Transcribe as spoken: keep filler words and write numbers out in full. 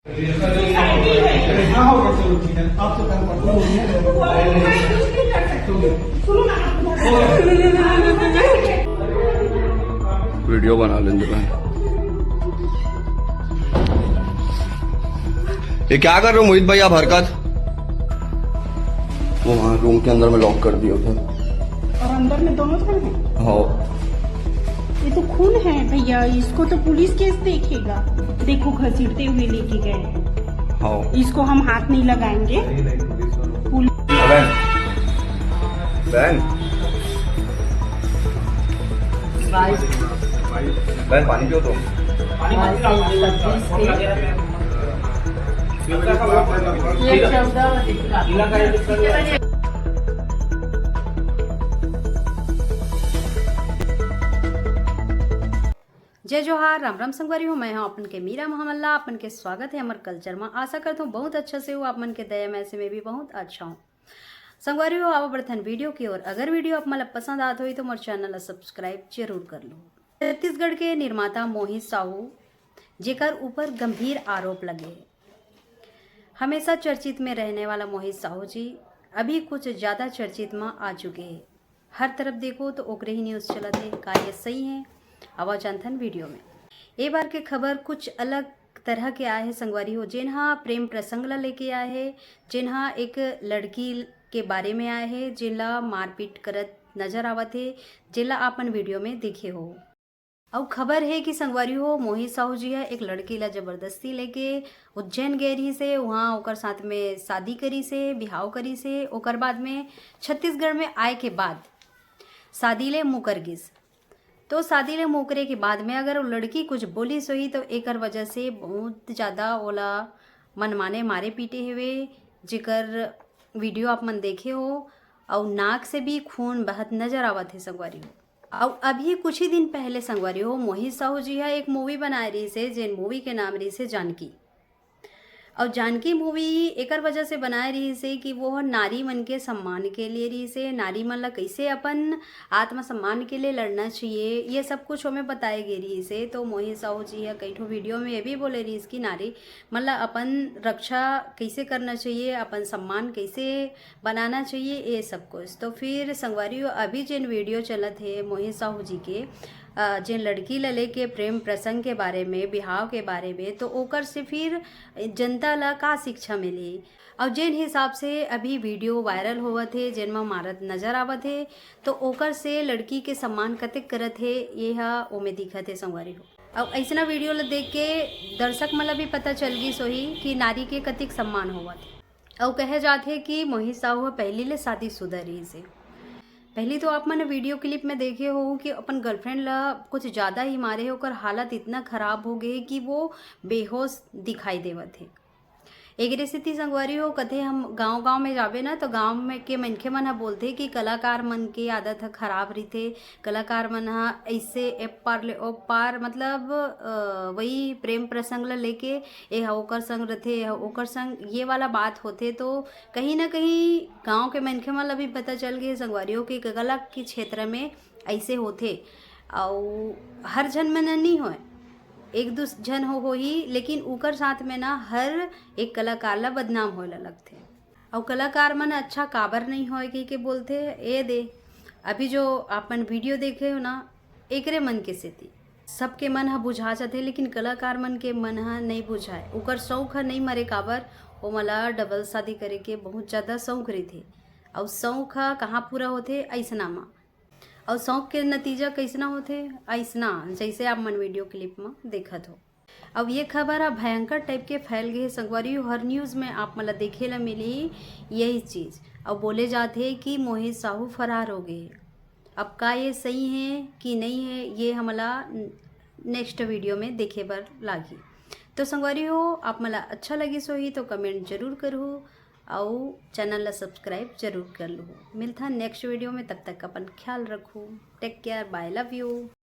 Video बना लेंगे भाई। ये क्या कर रहे हो मोहित भाई आप हरकत? वो वहाँ रूम के अंदर में लॉक कर दिया उधर। और अंदर में दोनों जन हैं? हाँ। ये तो खून है भैया, इसको तो पुलिस केस देखेगा। देखो, घसीटते हुए लेके गए। हाँ। इसको हम हाथ नहीं लगाएंगे। पुलिस बहन, बहन, बहन, पानी पियो तो। जय जोहार, राम राम संगवारी हो, मैं हूं अपन के मीरा मोहम्मल्ला। अपन के स्वागत है हमर कल्चर में। आशा करता हूँ बहुत अच्छा से हो, आप मन के दया में ऐसे में भी बहुत अच्छा हूँ। संगवारी हो, आवा बढ़थन वीडियो की ओर। अगर वीडियो आप मन ला पसंद आत होही तो मोर चैनल ला सब्सक्राइब जरूर कर लो। छत्तीसगढ़ के निर्माता मोहित साहू, जेकर ऊपर गंभीर आरोप लगे हे, हमेशा चर्चित में रहने वाला मोहित साहू जी अभी कुछ ज्यादा चर्चित में आ चुके हैं। हर तरफ देखो तो ओकरे ही न्यूज़ चलत हे। का ये सही है? आवा जानथन वीडियो में। ए बार के खबर कुछ अलग तरह के आए हैं संगवारी हो, जेन हा प्रेम प्रसंग ला लेके आए हैं, जेन हा एक लड़की के बारे में आए हैं, जेन ला मारपीट करत नजर आवत हे, जेन ला आप मन वीडियो में देखे हो। अउ खबर हे कि संगवारी हो, मोहित साहू जी ह एक लड़की ला जबरदस्ती लेके उज्जैन गए रहिस हे, उहाँ ओकर साथ में शादी करिस हे, बिहाव करिस हे। ओकर बाद में छत्तीसगढ़ में आए के बाद शादी ले मुकर गिस। तो शादी ले मुकरे के बाद में अगर वो लड़की कुछ बोलिस होही तो एकर वजह से बहुत ज़्यादा ओला मनमाने मारे पीटे हेवे, जेकर वीडियो आप मन देखे हो। अउ नाक से भी खून बहत नजर आवत हे संगवारी हो। अउ अभी कुछ ही दिन पहले संगवारी हो, मोहित साहू जी ह एक मूवी बनाए रहिस हे, जेन मूवी के नाम रहिस हे जानकी। अउ जानकी मूवी एकर वजह से बनाए रहिस हे कि वो ह नारी मन के सम्मान के लिए रहिस हे, नारी मन ला कैसे अपन आत्मसम्मान के लिए लड़ना चाहिए, ये सब कुछ ओमे बताए गे रहिस हे। तो मोहित साहू जी ह कई ठो वीडियो में ये भी बोले रहिस कि नारी मन ला अपन रक्षा कैसे करना चाहिए, अपन सम्मान कैसे बनाना चाहिए, ये सब कुछ। तो फिर संगवारी हो, अभी जेन वीडियो चलत हे मोहित साहू जी के, अ, जेन लड़की ला लेके प्रेम प्रसंग के बारे में, बिहाव के बारे में, तो ओकर से फिर जनता ला का शिक्षा मिली? और जेन हिसाब से अभी वीडियो वायरल होवत हे, जेन म मारत नजर आवत हे, तो ओकर से लड़की के सम्मान कतेक करत हे, ये ह ओमे दिखत हे संगवारी हो। अब ऐसना वीडियो ला देख के दर्शक मन ला भी पता चल गिस होही कि नारी के कतिक सम्मान होवत हे। अउ कहे जात हे कि मोहित साहू ह पहिली ले शादीशुदा रहिस हे। पहिली तो आप मन वीडियो क्लिप में देखे हो कि अपन गर्लफ्रेंड ला कुछ ज़्यादा ही मारे हे, ओकर हालत इतना खराब हो गए कि वो बेहोश दिखाई देवत हे। एकरे सेती संगवारी हो, कथे हम गांव-गांव में जाबे ना, तो गांव में के मनखे मन ह बोलथे कि कलाकार मन के आदत ह खराब रहिथे, कलाकार मन ह ऐसे ए पार ले ओ पार, मतलब, अ, वही प्रेम प्रसंग ल लेके, ए ह ओकर संग रथे, ए ह ओकर संग, ये वाला बात होथे। तो कहीं ना कहीं गांव के मनखे मन ल भी पता चल गे संगवारी हो कि कला के क्षेत्र में ऐसे होथे। अउ हर झन मन नहीं होय, एक दू झन हो होही, लेकिन उकर साथ में ना हर एक कलाकार ला बदनाम होए ला लगथे। अउ कलाकार मन अच्छा काबर नहीं होए कहिके बोलथे, ए दे, अभी जो आप मन वीडियो देखे हो ना, एकरे मन के सेती सबके मन ह बुझा जाथे, लेकिन कलाकार मन के मन ह नहीं बुझाए। उकर शौक ह नहीं मरे, काबर ओमन ला डबल शादी करे के बहुत ज़्यादा शौक रहिथे। अउ शौक ह कहाँ पूरा होथे? अइसना म। अउ शौक के नतीजा कइसना होथे? अइसना, जइसे आप मन वीडियो क्लिप म देखत हो। अब ये खबर ह भयंकर टाइप के फैल गे हे संगवारी हो। हर न्यूज़ में आप मन ला देखे ला मिली यही चीज़। अब बोले जात हे कि मोहित साहू फरार हो गए हे। अब का ये सही हे कि नहीं हे, ये हमला नेक्स्ट वीडियो में देखे बर लागही। तो संगवारी हो, आप मन ला अच्छा लगिस होही तो कमेंट जरूर करहू, अउ चैनल ला सब्सक्राइब जरूर कर लूहू। मिलथन नेक्स्ट वीडियो में, तब तक अपन ख्याल रखू। Take care, bye, love you।